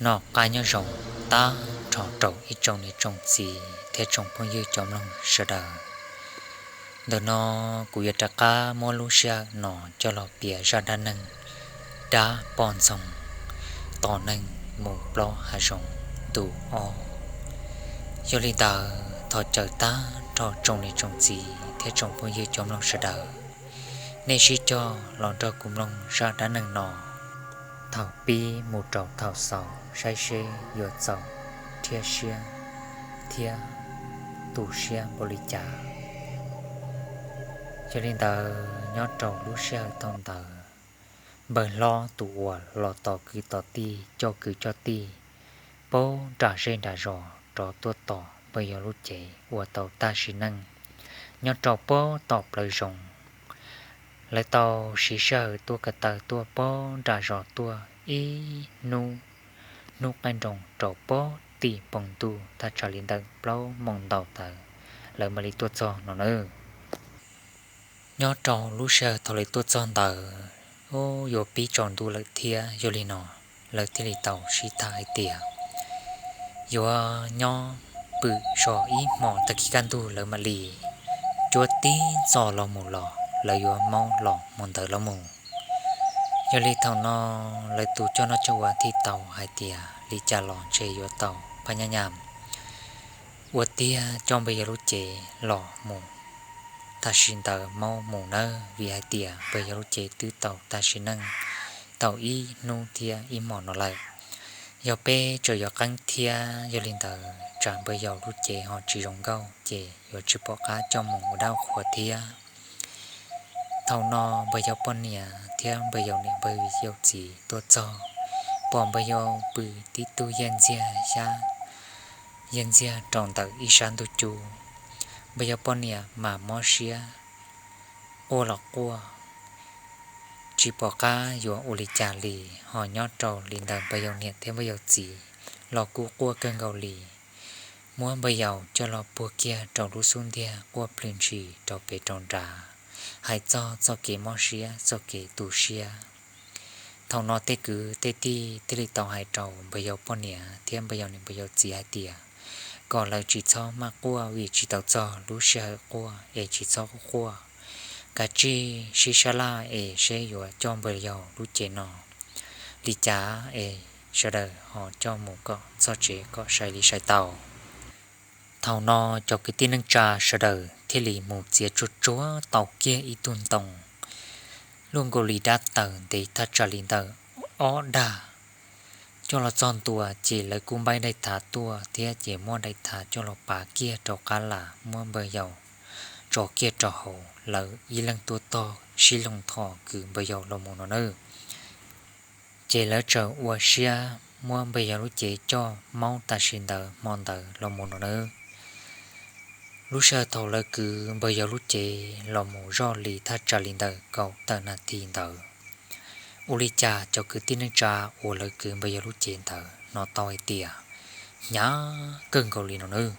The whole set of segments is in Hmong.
Noj qab nyob zoo tag nrho rau ib tsoom niam tsoom txiv thiab tsoom phooj ywg cov mloog sawv daws. Ntawm no kuv yuav rov qab muab lub sij hawm no coj los piav zaj dab neeg dab poj ntxoog tom neeg mus plob hav zoov ntu ob. Yog li ntawd thov caw tag nrho tsoom niam tsoom txiv thiab tsoom phooj ywg cov mloog sawv daws, nej sib cog los nrog kuv mloog zaj dab neeg no thaum pib mus rau thaum xaus saib seb yuav txaus rhiab siab thiab tu siab npaum li cas. Yog li ntawd nyob rau lub sij hawm thaum ntawd, npawg hlob tus uas los tos kwv tos tij coj kwv coj tij paub nram zej nram zos rov tuaj tos npawg yau lub cev ua tau tag sim neej nyob rau paub tom plawv zoov. Lawv tau siv sij hawm tuaj ko taw tuaj paub nram zos tuaj ib hnub, hnub qaij nroos rau paub tim poog ntuj thaj tsam li ntawm plaub moos ntau tawv, lawv mam li tuaj txog no nawb. Nyob rau lub sij hawm thaum lawv tuaj txog ntawd, ub, yuav pib tsaus ntuj lawm thiab. Yog li no lawv thiaj li tau sib tham hais tias yuav nyob pw zov ib hmos, tag kis kaj ntug lawv mam li cuab tib txoj los mus los lawv yuav maub los hmo ntawd los mus. Yog li thaum no lawv tus coj noj coj ua thiaj tau hais tias li cas los ntshe yuav tau phaj nyab nyam ua tiag coj npawg yau lub cev los mus tam sim ntawd maub mus nawb, vim hais tias npawg yau lub cev twb tau tag sim neej tau ib hnub thiab ib hmos no lawm. Yog peb tseem yuav qeeb thiab, yog li ntawd tsam npawg yau lub cev ho tsis zoo nkauj ces yuav tsis pom qab coj mus ua dab qhuas thiab. Thaum no npawg yau poj niam thiab npawg yau niam npawg yau txiv tuaj txog, pom npawg yau pw tib tug yaj ntxiag xyab yaj ntxiag rau ntawm ib sab ntug cub. Npawg yau poj niam mas mob siab quaj los quaj, tsis pom qab yuav ua li cas li. Ho nyob rau li ntawm npawg yau niam thiab npawg yau txiv los kuj quaj kawg nkaus li, muab npawg yau coj los puag kiag rau lub xub ntiag quaj plhws ntshis rau pem rau nrad, hais txog txoj kev mob siab txoj kev tu siab. Thaum no tej kwv tej tij thiaj li tau hais rau npawg yau poj niam thiab npawg yau niam npawg yau txiv hais tias kom lawv tsis txhob maj quaj vim tsis tau txog lub sij hawm quaj es tsis txhob quaj, kav tsij sib sab laj es seb yuav coj npawg yau lub cev no li cas es sawv daws ho coj mus kom txog tsev kom sai li sai tau. Thaum no cov kwv tij neej tsa sawv daws thiaj li mus txiav tsuag tsuag tau kiag ib tug ntoo luaj nkaus li dab taws ntev thaj tsam li ntawm ob dag coj los txog ntua, ces lawv kuj npaib daim thav tuaj thiab ces muab daim thav coj los pav kiag rau qab las, muab npawg yau tso kiag rau hauv, lawv ib leeg tuaj tog sib loog tho kwv npawg yau los mus no nawb. Ces lawv txawm ua siab muab npawg yau lub cev coj maub tam sim ntawd hmo ntawd los mus no nawb. Lub sij hawm thaum lawv kwv npawg yau lub cev los mus zoj li thaj tsam li ntawm kaum tawm nas this ntawd, ua li cas cov kwv tij neej tsa uas lawv kwv npawg yau lub cev ntawd hnov tau hais tias hnyav kawg nkaus li no nawb.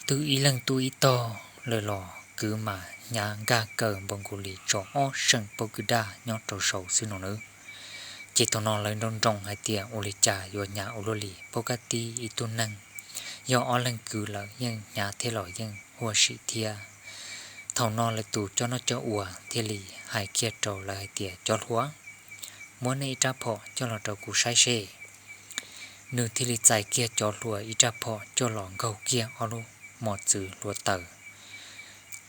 Twb ib leeg tuaj ib tog lawm los kwv mas hnyav nkag kawg npaum nkaus li tso ob seem pob kws daj nyob rau saud xwb no nawb. Ces thaum no lawv nroo nroo hais tias ua li cas yuav hnyav ua luaj li, paub kab tib ib tug neeg yog ob leeg kwv lawm yeej hnyav thiab los yeej huaj sim thiab. Thaum no lawv tus coj noj coj ua thiaj li hais kiag rau lawv hais tias, cov hluas, muab nej ib rab phom coj los rau kuv saib seb. Nws thiaj li txais kiag cov hluas ib rab phom coj los nkaug kiag ob lub mos txwv hluav taws,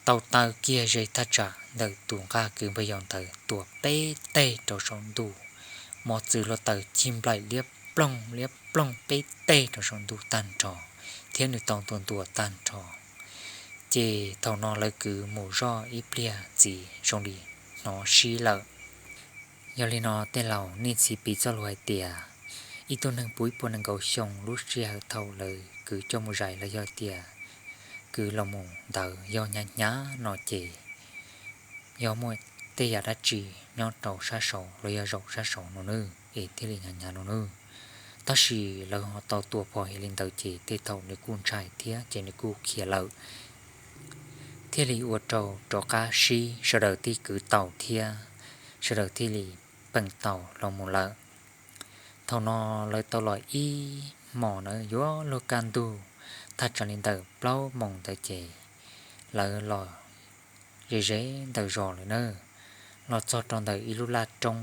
tau taw kiag ze thaj tsam ntawm tus nqaj kwv npawg yau ntawd tuam peb teg rau saum ntuj. Mos txwv hluav taws cig nplaim liab ploog liab ploog peb teg rau saum ntuj tag nrho, thiab nws tau ntuas ntuas tag nrho. Ces thaum no lawv kwv mus zoj ib pliag txiv zoo li hnov sib lawm. Yog li no tej laus nej txhij piv txoj lus hais tias, ib tug neeg puv ib puas nees nkaum xyoo lub sij hawm thaum lawv kwv coj mus zais los yog tias kwv los mus ntawd yog hnyav hnyav no ces yog muaj tej yam dab tsi nyob rau sab saud los yog zaum sab saud no nawb es thiaj li hnyav hnyav no nawb. Tab sis lawv ho tau tua phom heev li ntawd ces tej thaum nws kuj ntshai thiab ces nws kuj khiav lawm. Thiaj li ua rau rov qab sib sawv daws thiaj kwv tau thiab sawv daws thiaj li peem tau los mus lawm. Thaum no lawv tau los ib hmos na, yuav luag kaj ntug thaj tsam li ntawm plaub moos ntawd ces lawv los ze ze ntawm zos lawm na. Los txog rau ntawm ib lub laj roob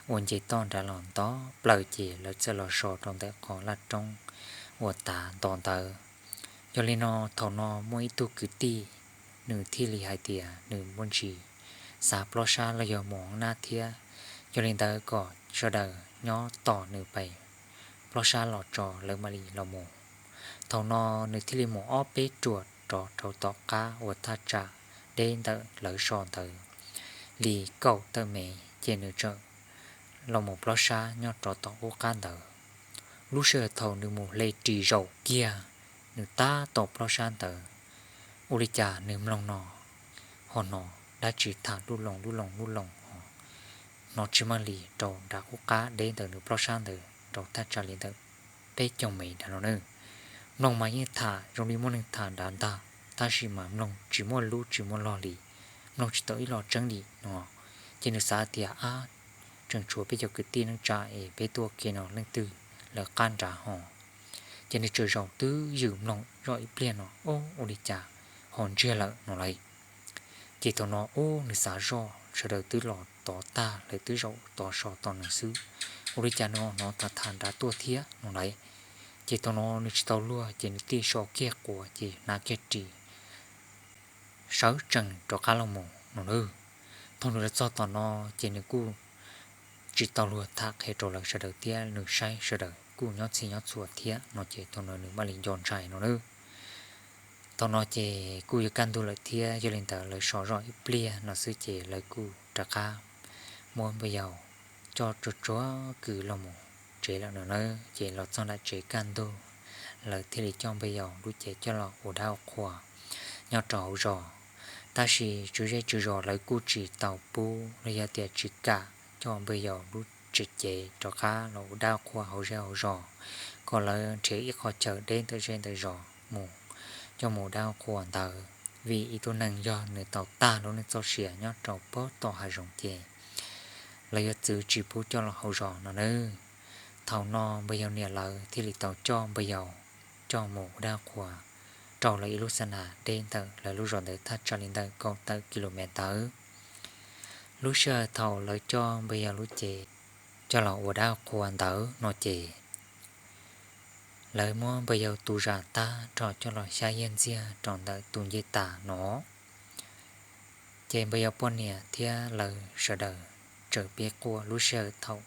uas nce toj nrad los nto plaws ces lawv txawm los so rau ntawm qhov laj roob uas tav nto ntawd. Yog li no thaum no muaj ib tug kwv tij, nws thiaj li hais tias nws muaj ntsis xav plob sab los yog mus hoob nab thiab, yog li ntawd kom sawv daws nyob tos nws pais plob sab los tso lawv mam li los mus. Thaum no nws thiaj li mus ob peb ruam rov rau tom qab uas thaj tsam deb ntawm lawv so ntawd li kaum tawm mev ces nws txawm los mus plob sab nyob rov tom qub qab ntawd. Lub sij hawm thaum nws mus hle ris zaum kiag, nws tab tom plob sab ntawd, ua li cas nws mloog no ho hnov dab tsi tham lub loos lub loos lub loos ho hnov tsis meej li rau nram qub qab deb ntawm nws plob sab ntawd rau thaj tsam li ntawm peb caug mev nrad no na. Mloog mas yeej tham zoo li muaj neeg tham nrad ntag, tab sis mas mloog tsis muaj lub tsis muaj log li, mloog tsis tau ib lo tseeb li no. Ces nws xav tias, ab, tseem tshuav peb cov kwv tij neej tsa es peb tuaj ua ke no leej twg lawv qab nrad ho. Ces nws txawm zaum twb ywm mloog zoj ib pliag no, ob, ua li cas ho ntsiag lawm no lauj. Ces thaum no ub nws xav zoj sawv daws twb los tod tag, lawv twb zaum tod so tos nws xwb, ua li cas nws hnov tham tham nrad tuaj thiab no lauj. Ces thaum no nws tsis tau luag ces nws thiaj so kiag quas ces hnav kiag ris sawv tsees rov qab los mus no na. Thaum nws los txog tom no ces nws kuj tsis tau luag tham qhia rau lawv sawv daws thiab, nws saib sawv daws kuj nyob txhij nyob txhua thiab no ces thaum no nws mam li nco ntshai no na. Thaum no ces kuj yuav kaj ntug lawm thiab, yog li ntawd lawv so zoj ib pliag no xwb ces lawv kuj rov qab muab npawg yau coj tsuag tsuag kwv los mus tsev lawm no na. Ces los txog nram tsev kaj ntug, lawv thiaj li coj npawg yau lub cev coj los ua dab ua qhua nyob rau hauv zos. Tab sis tswv zej tswv zos lawv kuj tsis tau pub los yog tias tsis kam coj npawg yau lub tsev cev rov qab los ua dab ua qhua hauv zej hauv zos, kom lawv nrhiav ib qho chaw deb ntawm zej ntawm zos mus coj mus ua dab ua qhua ntawd, vim ib tug neeg yog nws tau tag lub neej txoj sia nyob rau pem tom hav zoov ces lawv yuav txwv tsis pub coj los hauv zos no nawb. Thaum no npawg yau niam lawv thiaj li tau coj npawg yau coj mus ua dab ua qhua rau lawv ib lub xab nas deb ntawm lawv lub zos ntawd thaj tsam li ntawm kaum tawm ki lu mev ntawd. Lub sij hawm thaum lawv coj npawg yau lub cev coj los ua dab ua qhua ntawd no ces lawv muab npawg yau tu zam tag nrho coj los xyab yiag ntxiag rau ntawm tus ncej tas no. Ces npawg yau poj niam thiab lawv sawv daws tsaws peb quaj. Lub sij hawm thaum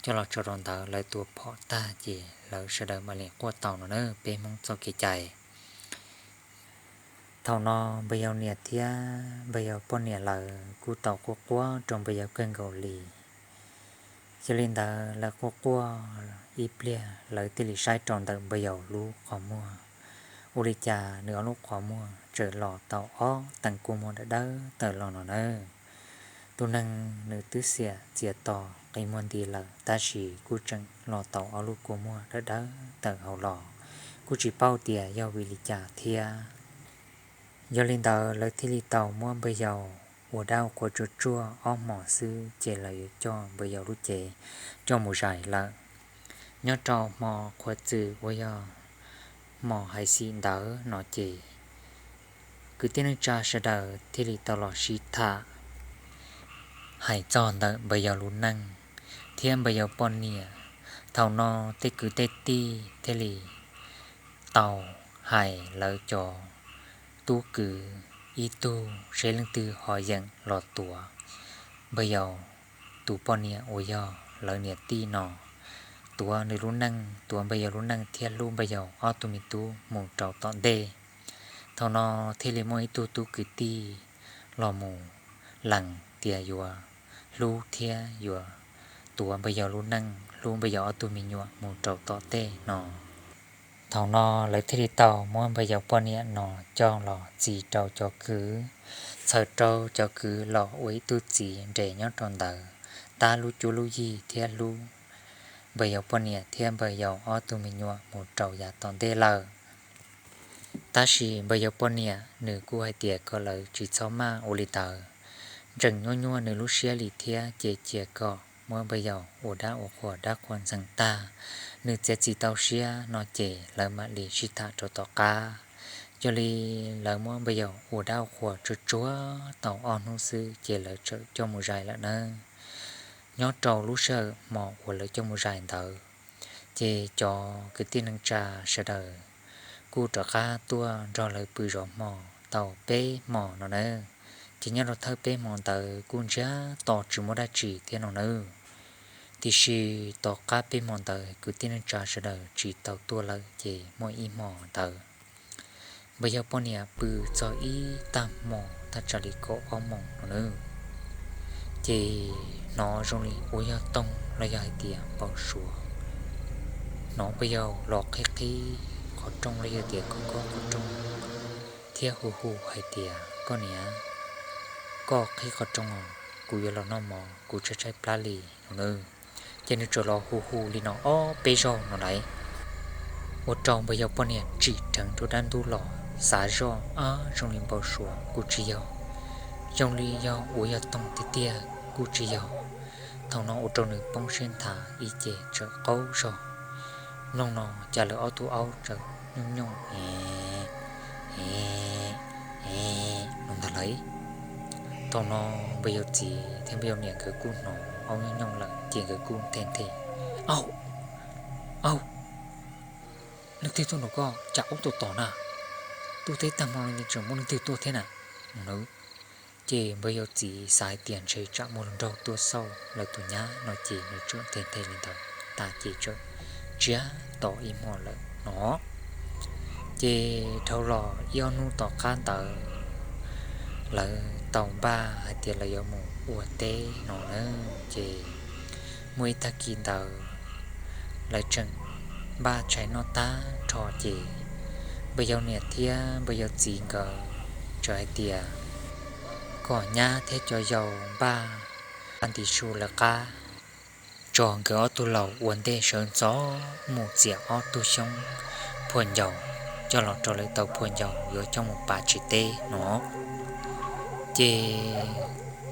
coj los tso rau ntawd lawv tua phom tag ces lawv sawv daws mam li quaj tau no na, peb Hmoob txoj kev cai. Thaum no npawg yau niam thiab npawg yau poj niam lawv kuj tau quaj quaj rau npawg yau kawg nkaus li. Yog li ntawd lawv quaj quaj ib pliag lawv thiaj li saib rau ntawm npawg yau lub qhov muag, ua li cas nws ob lub qhov muag tseem los tau ob teev kua muag dawb dawb tawm los no na. Tus neeg nws twb xiam txiav to qi muag nti lawm tab sis kuj tseem los tau ob lub kua muag dawb dawb tawm hauv los, kuj tsis paub tias yog vim li cas thiab. Yog li ntawd lawv thiaj li tau muab npawg yau ua dab ua qhua tsuag tsuag ob hmos xwb ces lawv yuav coj npawg yau lub cev coj mus zais lawm. Nyob rau hmo qhuav txwm uas yog hmo hais xim ntawd no ces kwv tij neej tsa sawv daws thiaj li tau los sib tham hais txog ntawm npawg yau lub neej thiab npawg yau poj niam. Thaum no tej kwv tej tij thiaj li tau hais lawv cov tub kwv ib tug seb leej twg ho yeem los tuav npawg yau tus poj niam uas yog lawv niam tij no, tuav nws lub neej, tuav npawg yau lub neej thiab hlub npawg yau ob tug me tub mus rau tom ntej. Thaum no thiaj li muaj ib tug tub kwv tij los mus lees tias yuav hlub thiab yuav tuav npawg yau lub neej, hlub npawg yau ob tug me nyuam mus rau tom ntej no. Thaum no lawv thiaj li tau muab npawg yau poj niam no coj los txis rau cov kwv, txhawm rau cov kwv los ua ib tug txiv nres nyob rau ntawd, tab lub cuab lub yig thiab hlub npawg yau poj niam thiab npawg yau ob tug me nyuam mus rau yav tom ntej lawm. Tab sis npawg yau poj niam nws kuj hais tias kom lawv tsis txhob maj ua li ntawd, tseem nyuaj nyuaj nws lub siab li thiab ces cia kom muab npawg yau ua dab ua qhuas dab qhuas ntxeev tag, nws txiav txim tau siab no ces lawv mam li sib tham rau tom qab. Yog li lawv muab npawg yau ua dab ua qhuas tsuag tsuag tau ob hnub xwb ces lawv txawm coj mus zais lawm nawb. Nyob rau lub sij hawm hmo uas lawv coj mus zais ntawd, ces cov kwv tij neej tsa sawv daws kuj rov qab tuaj nrog lawv pw zov hmo tau peb hmo no nawb. Ces nyob rau thawj peb hmo ntawd kuj ntsiag to tsis muaj dab tsi thiab no nawb. Tiam sis tom qab peb hmo ntawd kwv tij neej tsa sawv daws tsis tau tuaj lawm ces muaj ib hmo ntawd npawg yau poj niam pw txog ib tag hmo thaj tsam li kaum ob moos no nawb, ces hnov zoo li ua yog toog los yog hais tias npau suav, hnov npawg yau los qhib qhib qhov rooj los yog tias khob khob qhov rooj thiab hu hu hais tias, koj niam, koj qhib qhov rooj os, kuv yuav los noj mov, kuv tshaib tshaib plab li no nawb. Ces nws txawm los hu hu li no ob peb zaug no lawm, ua rau npawg yau poj niam tsim dheev rau dab ntub los xav zoj, ab, zoo li npau suav kuj tsis yog, zoo li yog ua yog toog tiag tiag kuj tsis yog. Thaum no ua rau nws poob siab nthav ib ce txawm qaug zog, mloog no cas lawv ob tug aub txawm nyooj nyooj e e e no ntag lauj. Thaum no npawg yau txiv thiab npawg yau niam nkawd kuj hnov aub nyooj nyooj lawm ces nkawd kuj nthe nthe, au, au, leej twg tuaj nraum koj, cas aub tuaj tom na, tuaj teb tag hmo li tseem muaj leej twg tuaj thiab na no nawb. Ces npawg yau txiv xav hais tias ntshe tsam muaj hluas nraug tuaj xauj lawv tus nyab no ces nws txawm nthe nthe li ntawd tas ces txawm tsiab to ib hmo lawm no. Ces dhau los ib ob hnub tom qab ntawd lawv tau npaj hais tias lawv yuav mus ua teb no nawb, ces muaj ib tag kis ntawd lawv tseem npaj tshais noj tag nrho ces npawg yau niam thiab npawg yau txiv nkawd txawm hais tias kom nyab thiab cov yau npaj ntim su lawv qab tso nkawd ob tug laus ua ntej sawv ntxov mus txiav ob tug xyoob phua ncaus coj los rau lawv tau phua ncaus yuav coj mus pav tsev teb no. Ces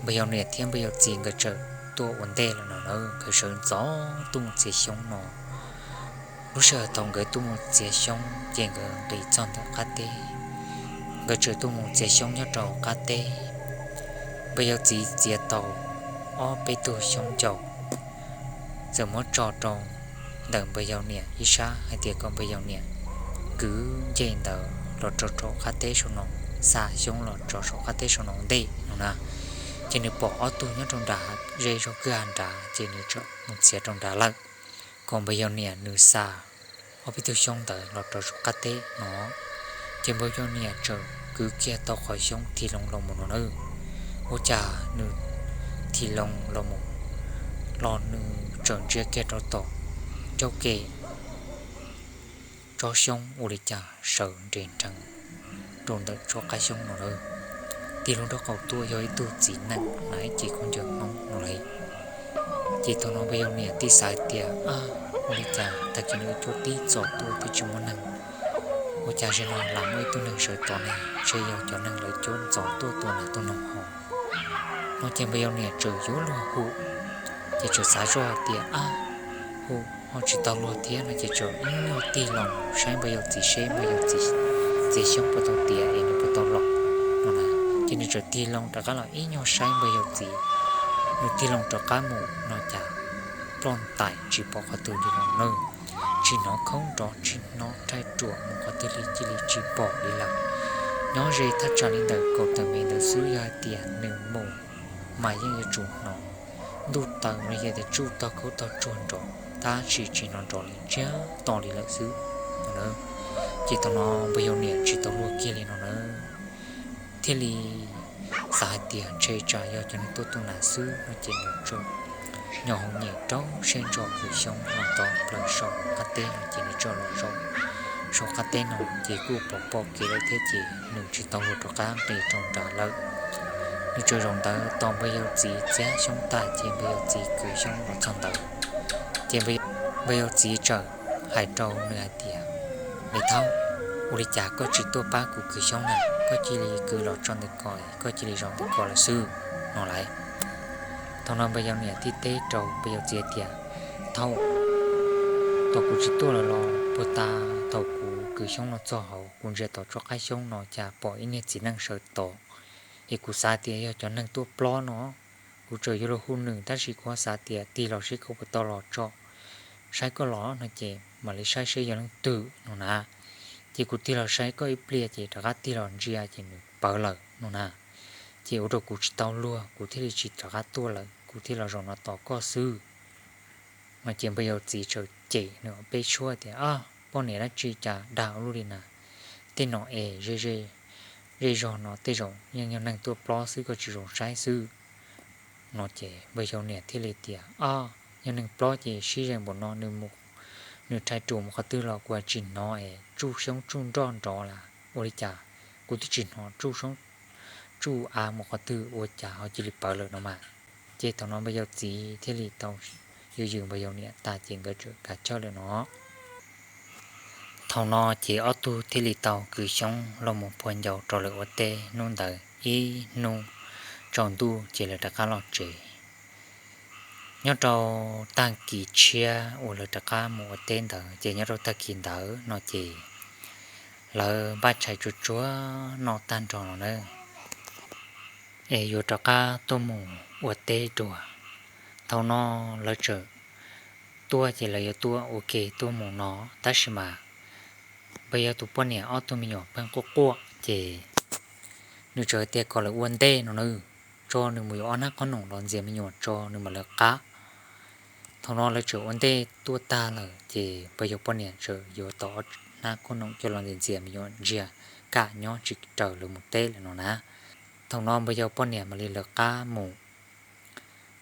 npawg yau niam thiab npawg yau txiv nkawd txawm tuaj ua ntej lawm no na, nkawd sawv ntxov tuaj mus txiav xyoob no. Lub sij hawm thaum nkawd tuaj mus txiav xyoob ces nkawd nqis txog ntawm qab teb, nkawd txawm tuaj mus txiav xyoob nyob rau qab teb. Npawg yau txiv txiav tau ob peb tug xyoob ncaus, txawm muab tso rau ntawm npawg yau niam ib sab hais tias kom npawg yau niam kwv ncej ntawd los rau saum qab teb saum no, xa xyoob los tso saum qab teb saum no ua ntej no na. Ces nws pom ob tug nyob rau nram ze zog kwj ha nrad ces nws txawm mus txiav rau nrad lawm, kom npawg yau niam nws xa ob peb tug xyoob ntawd los rau saum qab teb no. Ces npawg yau niam txawm kwv kiag tau qhov xyoob thim loo los mus no na. Ua cas nws thim loo los mus los nws txawm ntsia kiag rau tom ncauj ke tsob xyoob ua li cas sawv nres nrees rau ntawm tsob qab xyoob no lawm. Tig lub nraub qaum tuaj yog ib tug txiv neej hnav ib ce khaub ncaws Hmoob no lawm. Ces thaum no npawg yau niam thiaj xav hais tias, ab, ua li cas tag kis no cuab tib txog tuaj twb tsis muaj neeg, ua cas zaum no lam muaj ib tug neeg sawv tod ne, ntshe yog cov neeg lawv cuab ntxov tuaj tua nas tua noog hos no. Ces npawg yau niam txawm yuav luag hu, ces txawm xav zoj tias, ab, hu ho tsis tau luag thiab no ces txawm ib nyuag tig loo saib npawg yau txiv seb npawg yau txiv txiav xyoob puas tau tiav es nws puas tau los no na. Ces nws txawm tig loo rov qab los ib nyuag saib npawg yau txiv, nws tig loo rov qab mus no cas ploj ntais tsis pom qhov twg li no na. Tsis hnov khauj nrov tsis hnov rhaj ruam mus qhov twg li cia li tsis pom li lawm. Nyob ze thaj tsam li ntawm kaum tawm mev ntawd xwb, yog hais tias nws mus mas yeej yuav tsum hnov ntuj taws los yog tias tsuj tog khaub tog tsuag nrov, tab sis tsis hnov nrov li, ntsiag to li lawm xwb no na. Ces thaum no npawg yau niam tsis tau luag kiag li no na, thiaj li xav hais tias ntshe tsam yog cov neeg tuaj tua nas xwb no ces nws txawm nyo hauv nyem rau siab ntso kwv xyoob los tau plaws saum qab teb no ces nws txawm los zaum saum qab teb no ces kuj pom pom kev lawm thiab ces nws tsis tau luag rov qab nqis rau nrad lawm. Nws txawm zaum ntawd tos npawg yau txiv txiav xyoob tas ces npawg yau txiv kwv xyoob los txog ntawd, ces npawg yau txiv txawm hais rau nws hais tias, Me thaub, ua li cas koj tsis tuaj pab kuv kwv xyoob na, koj cia li kwv los tso ntawm ko, koj cia li zaum ntawm ko lawm xwb no lauj. Thaum no npawg yau niam thiaj teb rau npawg yau txiv tias, thaum, thaum kuv tsis tuaj lawm los puag ta thaum kuv kwv xyoob no txog hauv, kuv ntsia tom tsob qab xyoob no cas pom ib niag txiv neej sawv tod, es kuv xav tias yog cov neeg tuaj plob no. Kuv txawm yuav luag hu nws tab sis kuv xav tias tig los seb koj puas tau los tso, saib koj los no ces mam li saib seb yog leej twg no na. Ces kuv tig los saib koj ib pliag ces rov qab tig los ntsia ces nws pawv lawm no na. Ces ua rau kuv tsis tau luag, kuv thiaj li tsis rov qab tuaj lawm, kuv thiaj los zaum no tos koj xwb. No ces npawg yau txiv txawm cem nws peb suab tias, poj niam dab tsi cas dag ua luaj li na. Tej no es ze zej zog no tej zaum yeej yog neeg tuaj plob xwb, koj tsis zoo saib xwb. No ces npawg yau niam thiaj li tias, o, yog neeg plob ces sib ze npaum no, nws mus, nws rhais ruam mus qhov twg los kuv tsis hnov es tsuj xyoob tsuj nroj nrov las ua li cas, kuv twb tsis hnov tsuj xyoob tsuj av mus qhov twg ua cas ho cia li pawv lawm no mas. Ces thaum no npawg yau txiv thiaj li tau yws yws npawg yau niam tas ces nkawd txawm kav chawj lawm no. Thaum no ces ob tug thiaj li tau kwv xyoob los mus phua ncau rau lawv ua teb hnub ntawd ib hnub tsaus ntuj ces lawv rov qab los tsev. Nyob rau tag kis tshiab uas lawv rov qab mus ua teb ntawd ces nyob rau tag kis ntawd no ces lawv npaj tshais tsuag tsuag noj tag nrho no na, es yuav rov qab tuaj mus ua teb dua. Thaum no lawv txawm tuaj ces lawv yuav tuaj ua ke tuaj mus no, tab sis mas npawg yau tus poj niam ob tug me nyuam pheej quaj quaj ces nws txawm tias kom lawv ua ntej no na, tso nws mus yuav ob hnab qhob noom los ntxias me nyuam tso nws mam lawv qab. Thaum no lawv txawm ua ntej tuaj tag lawm ces npawg yau poj niam txawm yuav tau ob hnab qhob noom coj los ntxias ntxias me nyuam ntsia kam nyob tsis raws lawv mus teb lawm no na. Thaum no npawg yau poj niam mam li lawv qab mus.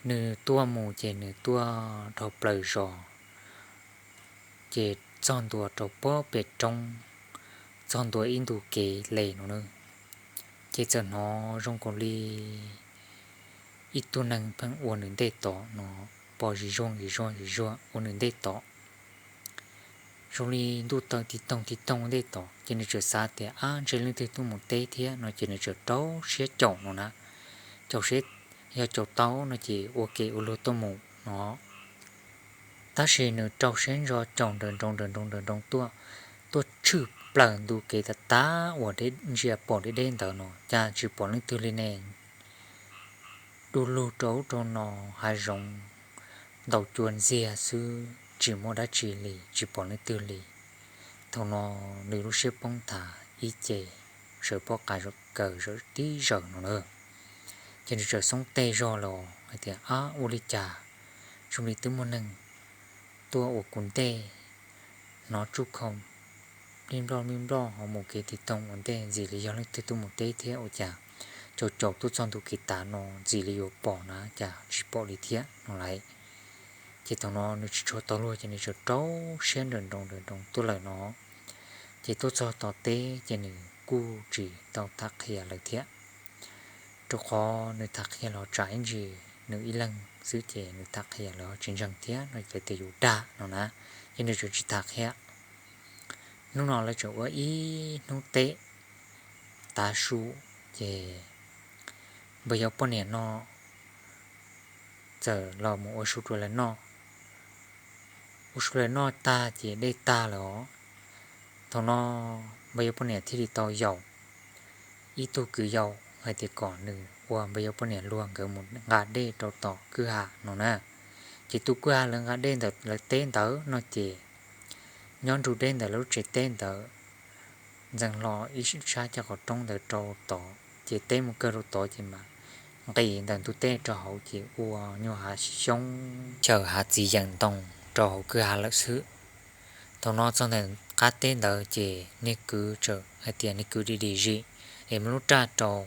Nws tuaj mus ces nws tuaj dhau plaws zos, ces txog ntua rau puag pem roob, txog ntua ib ntu kev les no na, ces txawm hnov zoo nkaus li ib tug neeg pheej ua nws ntej tod no, pom zis zuag zis zuag zis zuag ua nws ntej tod, zoo li ntuj taw tig toog tig toog ua ntej tod. Ces nws txawm xav tias, ab, ntshe leej twg tuaj mus teb thiab no ces nws txawm rau siab caum no na, caum siab, yog caum tau no ces ua ke ua luag tuaj mus no. Tab sis nws rau siab ntso caum nrawm nroos nrawm nroos nrawm nroos tuaj, tuaj tshwm plaws ntu kev tas tas uas ntsia pom deb deb ntawd no cas tsis pom leej twg li ne. Du lug rau ub rau no, hav zoov ntaus cua ntxiag xwb, tsis muaj dab tsi li, tsis pom leej twg li. Thaum no nws lub siab poob nthav ib ce, sawv pob qa kawg tib zawm no na. Ces nws txawm xoob tes zog los hais tias, ab, ua li cas zoo li twb muaj neeg tuaj ua kuv ntej, hnov tsuj khau nplij nploj nplij nploj ho mus kev tig toog ua ntej, ntxim li yog leej twg tuaj mus teb thiab ua cas caum caum tuaj txog ntu kev tav no ntxim li yuav pom na cas tsis pom li thiab no lauj. Ces thaum no nws tsis tshua tau luag ces nws txawm rau siab nrawm nroos nrawm nroos tuaj lawm no. Ces tuaj txog tom teb ces nws kuj tsis tau tham qhia lawv thiab, rau qhov nws tham qhia los tsam ib ntsis nws ib leeg xwb ces nws tham qhia lawv tsis ntseeg thiab no lawv tias yus dag no na, ces nws txawm tsis tham qhia. Hnub no lawv txawm ua ib hnub teb tav su, ces npawg yau poj niam no txawm los mus ua su rau lawv noj. Ua su lawv noj tag ces dej tag lawm os. Thaum no npawg yau poj niam thiaj li tau yaum ib tug kwv yau hais tias kom nws ua npawg yau poj niam luag nkawd mus nqa dej rau tom kwj ha no na. Ces tus kwj ha lawv nqa dej ntawm lawv teb ntawd no ces nyob nrug deb ntawm lawv lub tsev teb ntawd, ntxeev hlo ib sab caj qhov roob ntawd rau tod, ces teb mus kawg rau tod ces mas nqis ntawm ntug teb rau hauv ces ua nyuag hav xyoob xyaw hav txiv yeem ntoo rau hauv kwj ha lawm xwb. Thaum no txog ntawm qab teb ntawd ces niag kwv txawm hais tias niag kwv dim dim zim es muab lub raj rau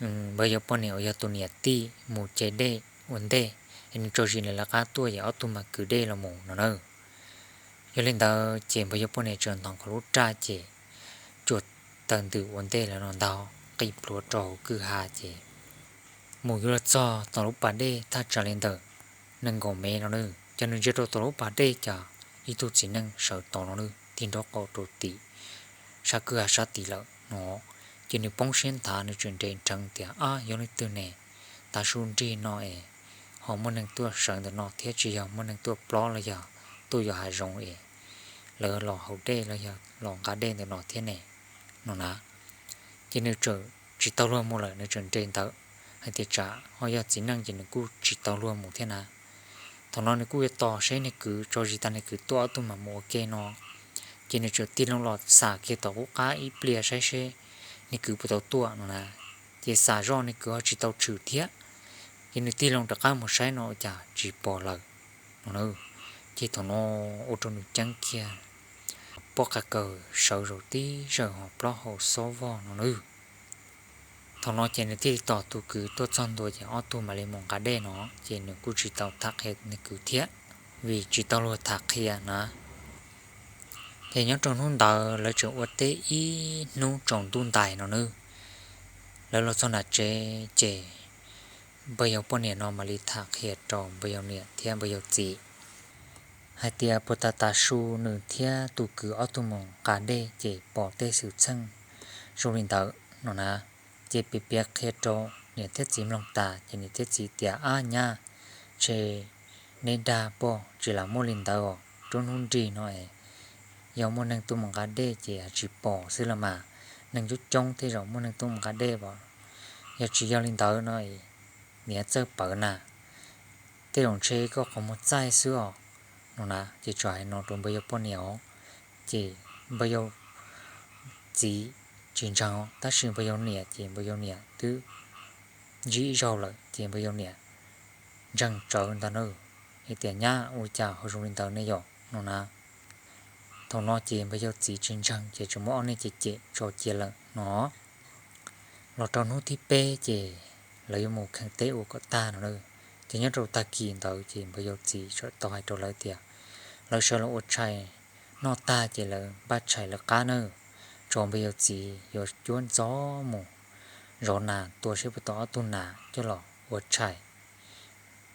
npawg yau poj niam uas yog tus niam tij mus ce dej ua ntej, es nws tso zis lawv qab tuaj ces ob tug mas kwv dej los mus no na. Yog li ntawd ces npawg yau poj niam txawm nthos nkaus lub raj ces tsuas taws ntws ua ntej lawm no ntag, qi plhuav rau hauv kwj ha ces mus yuav luag txog tom lub pas dej thaj tsam li ntawm nees nkaum mev no na. Ces nws ntsia rau tom lub pas dej cas ib tug txiv neej sawv tod no na, tig nraub qaum rau tim sab kwj ha sab tid lawm no. Ces nws poob siab nthav, nws tseem nres nrheev tias, ab, yog leej twg ne, tav su nrig no es ho muaj neeg tuaj sawv ntawm no thiab, tsis yog muaj neeg tuaj plob los yog tuaj yos hav zoov es lawv los haus dej los yog los nqa dej ntawm no thiab ne, no na. Ces nws txawm tsis tau luag mus lawm, nws txawm nres ntawd hais tias tsam ho yog txiv neej ces nws kuj tsis tau luag mus thiab na. Thaum no nws kuj yuav tos saib nws kwv, tso zis tas nws kwv tuaj ob tug mam mus ua ke no. Ces nws txawm tig loo los xam kiag tom qub qab ib pliag saib seb nws kwv puas tau tuaj no na. Ces xam zoj nws kwv ho tsis tau tshwm thiab. Ces nws tig loo rov qab mus saib no ua cas tsis pom lawm no na. Ces thaum no ua rau nws ceeb kiag, pob qa kaws sawv zaum tib zawg ho plaub hau xob vog no na. Thaum no ces nws thiaj li tos tus kwv tuaj txog ntua ces ob tug mam li mus nqa dej no, ces nws kuj tsis tau tham qhia nws kwv thiab, vim tsis tau luag tham qhia na. Ces nyob rau hnub ntawd lawv tseem ua teb ib hnub tsaus ntuj ntais no nawb. Lawv los txog nram tsev ces npawg yau poj niam no mam li tham qhia rau npawg yau niam thiab npawg yau txiv hais tias puag ta tav su nws thiab tus kwv ob tug mus nqa dej ces pom tej xwm txheej zoo li ntawd no na. Ces piav piav qhia rau niam thiab txiv mloog tas ces niam thiab txiv tias, Ab nyab, ntshe neb dag poj, tsis lam muaj li ntawd os. Rub hnub nrig no es yog muaj neeg tuaj mus nqa dej ces tsis pom xwb los mas, neeg coob coob tej zaum muaj neeg tuaj mus nqa dej os. Yog tsis yog li ntawd no niam txawj pawv na, tej zaum ntshe koj qhov muag txaij xwb os no na. Ces txawm hais no rau npawg yau poj niam os, ces npawg yau txiv tsis ntseeg os, tab sis npawg yau niam ces npawg yau niam twb ntsib ib zaug lawm ces npawg yau niam ntseeg tsawv ntag na, hais tias, Nyab, ua cas ho zoo li ntawd ne yom no na. Thaum no ces npawg yau txiv tsis ntseeg ces tseem muab ob neeg cem cem tso cia lawm no. Los rau hnub thib peb ces lawv yuav mus kheev teb ua kom tag no na. Ces nyob rau tag kis ntawd ces npawg yau txiv txawm tau hais rau lawv tias lawv sawv los ua tshais noj tag ces lawv npaj tshais lawv qab na, tso npawg yau txiv yuav cuab ntxov mus zov nas tua seb puas tau ob tug nas coj los ua tshais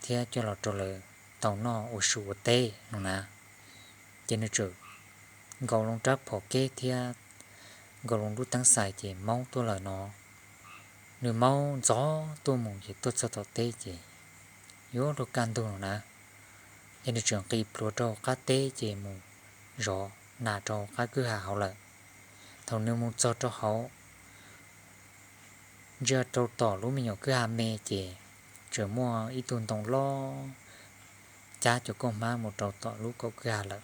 thiab coj los rau lawv tau noj ua su ua teb no na. Ces nws txawm nkaus loo rab phom keb thiab nkaus loo lub teeb xais ces maub tuaj lawm no. Nws maub ntxov tuaj mus ces tuaj txog tom teb ces yuav luag kaj ntug no na. Ces nws txawm nqis plhuav rau qab teb ces mus zov nas rau qab kwj ha hauv lawm. Thaum nws mus txog rau hauv, ntsia rau tom lub me nyuam kwj ha me ces tseem muaj ib tug ntoo loj cab cov kauj hmab mus rau tom lub kaum kwj ha lawm.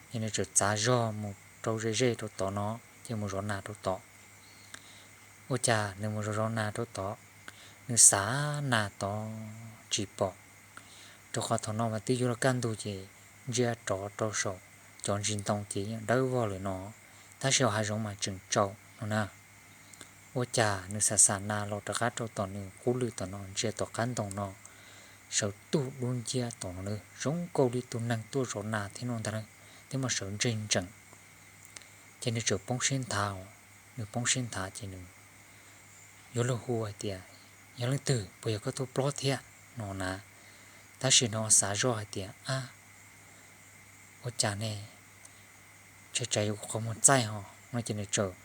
Ces nws txawm txav zog mus rau ze ze rau tod no, ces mus zov nas rau tod. Ua cas nws mus zov zov nas rau tod, nws xav nas tod tsis pom, rau qhov thaum no mas twb yuav luag kaj ntug ces ntsia rov rau saum cov ntsis ntoo ces yeej dawb vog lawm no, tab sis hav zoov mas tseem tsaus no na. Ua cas nws xav xav nas los rov qab rau tom nws qub lwm tom no ntsia tom qab ntoo no, sawv tuj dub nciab tom no na, zoo nkaus li tus neeg tuaj zov nas thiab no ntag na, thiab mas sawv ntseg ntsees. Ces nws txawm poob siab nthav, nws poob siab nthav ces nws yuav luag hu hais tias, Yog leej twg, puas yog koj tuaj plob thiab no na? Tab sis no xav zoj hais tias, Ab, ua cas ne, tsam yuav kuv qhov muag txaij ho no. Ces nws txawm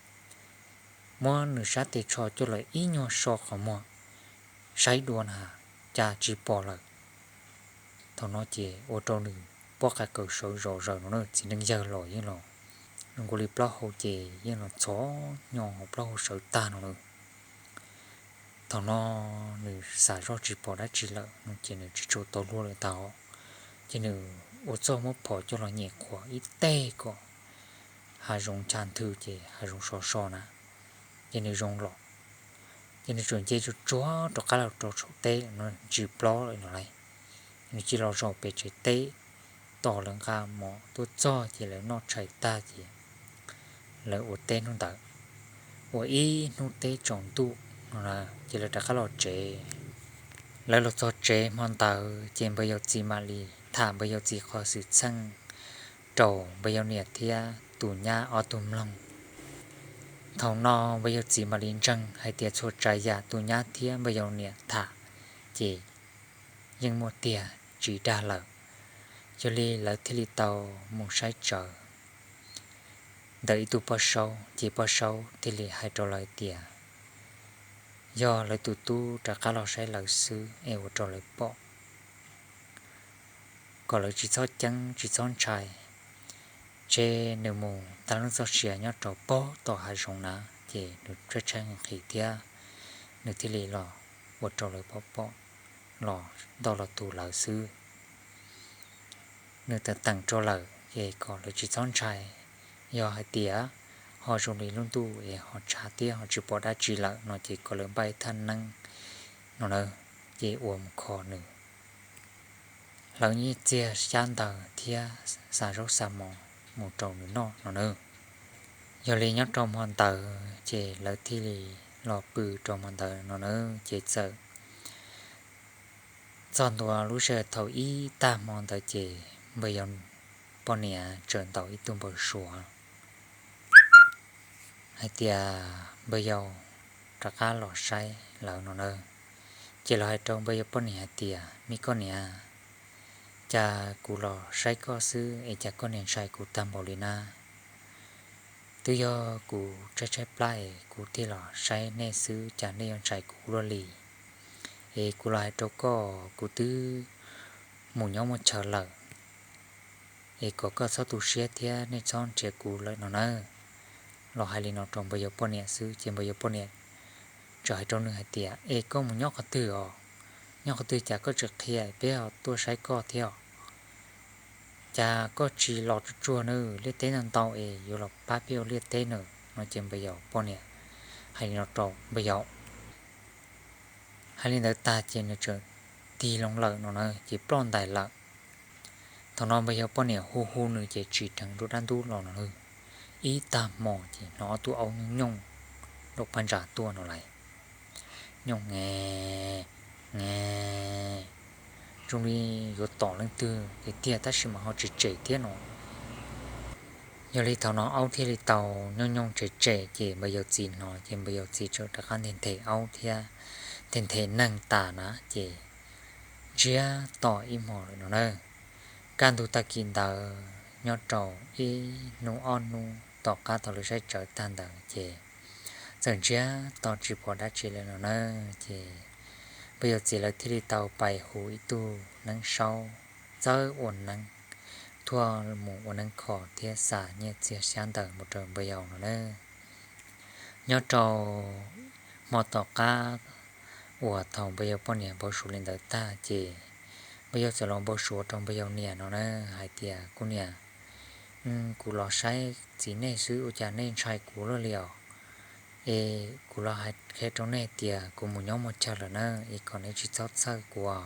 muab nws sab tes tsho coj los ib nyuag so qhov muag saib dua na, cas tsis pom lawm. Thaum no ces ua rau nws pob qa kaws sawv zom zaws no na, txiv neej yawg los yeej los zoo nkaus li plaub hau ces yeej los txhov nyo hauv plaub hau sawv tag no na. Thaum no nws xav zoj tsis pom dab tsi lawm no ces nws tsis tshua tau luag lawm tag, ces nws ua txuj muab phom coj los nyem qhuas ib teg kom hav zoov ncha nthwv ces hav zoov sov so na, ces nws zoo los. Ces nws txawm nce tsuag tsuag rov qab los rau saum teb no, tsis plob lawm no lauj. Nws cia los zaum pem tsev teb, tos lawv nqa mov tuaj txog ces lawv noj tshais tag ces lawv ua teb hnub ntawd, ua ib hnub teb tsaus ntuj no ces lawv rov qab los tsev. Lawv los txog tsev hmo ntawd ces npawg yau txiv mam li tham npawg yau txiv qhov xwm txheej rau npawg yau niam thiab tus nyab ob tug mloog. Thaum no npawg yau txiv mam li ntseeg hais tias txhua tsav yam tus nyab thiab npawg yau niam tham ces yeej muaj tiag tsis dag lawm. Yog li lawv thiaj li tau mus saib tsawv ntawm ib tug poj saub, ces poj saub thiaj li hais rau lawv tias yog lawv tus tub rov qab los saib lawv xwb es ua rau lawv pom kom lawv tsis txhob ceeb tsis txhob ntshai. Ces nws mus tag lub txoj sia nyob rau pem tom hav zoov na, ces nws tshaib tshaib nqhis thiab nws thiaj li los ua rau lawv pom pom los ntoj los tus lawv xwb. Nws teem teem rau lawm ces kom lawv tsis txhob ntshai. Yog hais tias ho zoo li lub ntuj es ho tshav thiab ho tsis pom dab tsi lawm no ces kom lawv npaj ib thaj neeb no na, ces ua mus kho nws hlawv nyiaj txiag xyab ntawv thiab xa zaub xa mov mus rau nws noj no na. Yog li nyob rau hmo ntawd ces lawv thiaj li los pw rau hmo ntawd no na, ces txawm txog ntua lub sij hawm thaum ib tag hmo ntawd ces npawg yau poj niam txawm ntaus ib tug npau suav hais tias npawg yau rov qab los saib lawv no na. Ces los hais rau npawg yau poj niam hais tias, me koj niam, cas kuv los saib koj xwb es cas koj niag ntshai kuv tag npaum li na? Twb yog kuv tshaib tshaib plab es kuv thiaj los saib nej xwb, cas nej yuav ntshai kuv luaj li? Es kuv los hais rau koj, kuv twb mus nyob muaj chaw lawm, es kom koj txhob tu siab thiab nej txhob nrhiav kuv lawm no na. Los hais li no rau npawg yau poj niam xwb ces npawg yau poj niam txawm hais rau nws hais tias, es koj mus nyob qhov twg os? Nyob qhov twg cas koj tsis qhia peb ho tuaj saib koj thiab os? Cas koj tsis los tsuag tsuag na, liaj teb ntau ntau es yuav los pab peb ua liaj teb na no. Ces npawg yau poj niam hais li no rau npawg yau. Hais li ntawd tag ces nws txawm tig loo lawm no na, ces ploj ntais lawm. Thaum no npawg yau poj niam hu hu nws ces tsim dheev rau dab ntub los no na. Ib tag hmo ces hnov ob tug aub nyooj nyooj rau phab ntsa tuaj no lais. Nyooj nge nge, zoo li yuav tom leej twg tiag tiag tab sis mas ho tsem tsem thiab no. Yog li thaum no aub thiaj li tau nyooj nyooj tsem tsem ces npawg yau txiv hnov ces npawg yau txiv txawm rov qab nthe nthe aub thiab nthe nthe neeg tas na ces ntsiag to ib hmo lawm no na. Kaj ntug tag kis ntawd nyob rau ib hnub ob hnub tom qab thaum lawv saib tsawv tag ntawd ces txawm ntsiag to tsis pom dab tsi lawm no na. Ces npawg yau txiv lawv thiaj li tau pais hu ib tug neeb saub txawb ua neeb, thuaj mus ua neeb kho thiab xa nyiaj txiag xyab ntawv mus rau npawg yau no na. Nyob rau hmo tom qab uas thaum npawg yau poj niam npau suav li ntawd tag ces npawg yau txawm los npau suav rau npawg yau niam no na hais tias, kuv niam, kuv los saib txiv nej xwb ua cas nej ntshai kuv luaj li os? Es kuv los hais qhia rau nej tias kuv mus nyob muaj chaw lawm na, es kom nej tsis txhob txhawj kuv os.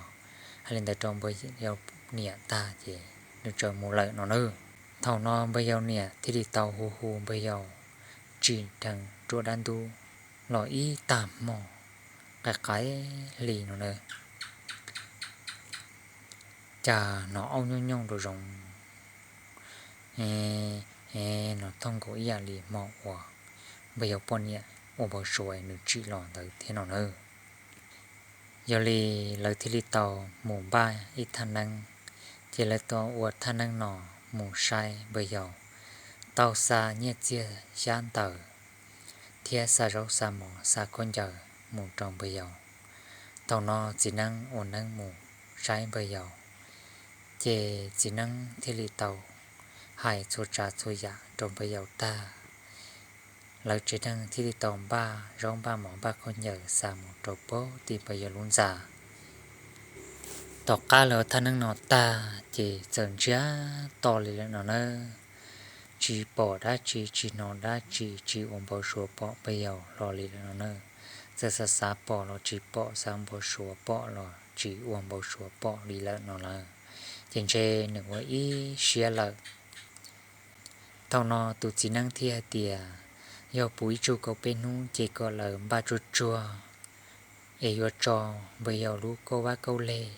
Hais li ntawd rau npawg yau niam tag ces nws txawm mus lawm no na. Thaum no npawg yau niam thiaj li tau hu hu npawg yau tsim dheev rau dab ntub los ib tag hmo qaim qaim hli no na. Cas hnov aub nyooj nyooj rau zoov, hnov thooj nkaus ib yam li hmo uas npawg yau poj niam ua npau suav nws tsim los ntawd thiab no na. Yog li lawv thiaj li tau mus npaj ib thaj neeb, ces lawv tau ua thaj neeb no mus saib npawg yau, tau xa nyiaj txiag xyab ntawv thiab xa zaub xa mov xa khaub ncaws mus rau npawg yau. Thaum no txiv neeb ua neeb mus saib npawg yau, ces txiv neeb thiaj li tau hais txhua tsav txhua yam rau npawg yau tag. Lawv tsev neeg thiaj li tau npaj zaub npaj mov npaj khaub ncaws xa mus rau pem tim npawg yau lub ntxa. Tom qab lawv thaj neeb no tag ces txawm ntsiag to li lawm no na. Tsis pom dab tsi tsis hnov dab tsi tsis ua npau suav pom npawg yau hlo li lawm no na. Txawm xav xav pom los tsis pom, xav npau suav pom los tsis ua npau suav pom li lawm no lawm. Ces ntshe nws ua ib siab lawm. Thaum no tus txiv neeb thiaj hais tias, yog puv ib tsug kaum peb hnub ces kom lawv npaj tsuag tsuag es yuav tso npawg yau lub kauj vab kauj leg,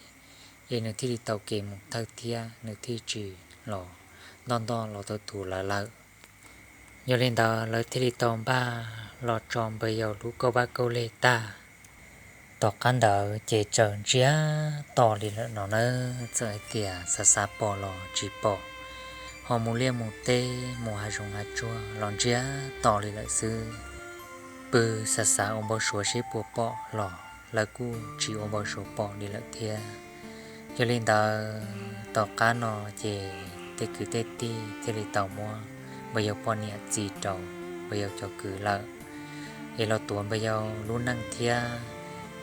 es nws thiaj li tau kev mus thawj thiab nws thiaj tsis los ntoj ntoj los tau tus lawv lawm. Yog li ntawd lawv thiaj li tau npaj los tso npawg yau lub kauj vab kauj leg tag. Tom qab ntawd ces txawm ntsiag to li lawm no na. Txawm hais tias xav xav pom los tsis pom, ho mus liaj mus teb mus hav zoov hav tsuag los ntsiag to li lawm xwb. Pw xav xav ua npau suav seb puas pom los lawv kuj tsis ua npau suav pom li lawm thiab. Yog li ntawd tom qab no ces tej kwv tej tij thiaj li tau muab npawg yau poj niam txis rau npawg yau cov kwv lawm, es los tuav npawg yau lub neej thiab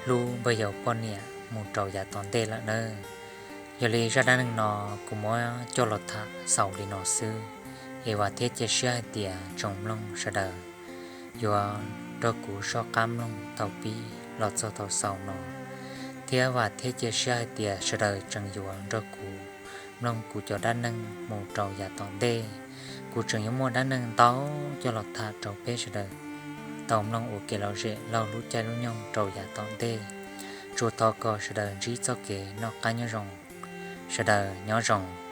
hlub npawg yau poj niam mus rau yav tom ntej lawm nawb. Yog li zaj dab neeg no kuv muab coj los tham xaus li no xwb, es vam thiab cia siab hais tias tsoom mloog sawv daws yuav nrog kuv soj qab mloog thaum pib los txog thaum xaus no, thiab vam thiab cia siab hais tias sawv daws tseem yuav nrog kuv mloog kuv cov dab neeg mus rau yav tom ntej. Kuv tseem yuav muaj dab neeg ntau coj los tham rau peb sawv daws tau mloog ua kev lom zem laug lub caij lub nyoog rau yav tom ntej. Tsuas thov kom sawv daws ntsib txoj kev noj qab nyob zoo, sawv daws nyob zoo.